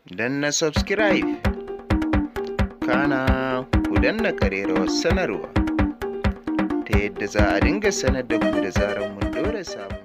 Danna subscribe, kana ku danna ƙararrawar sanarwa ta yadda za a dinga sanar da ku da zarar mun ɗora sabon.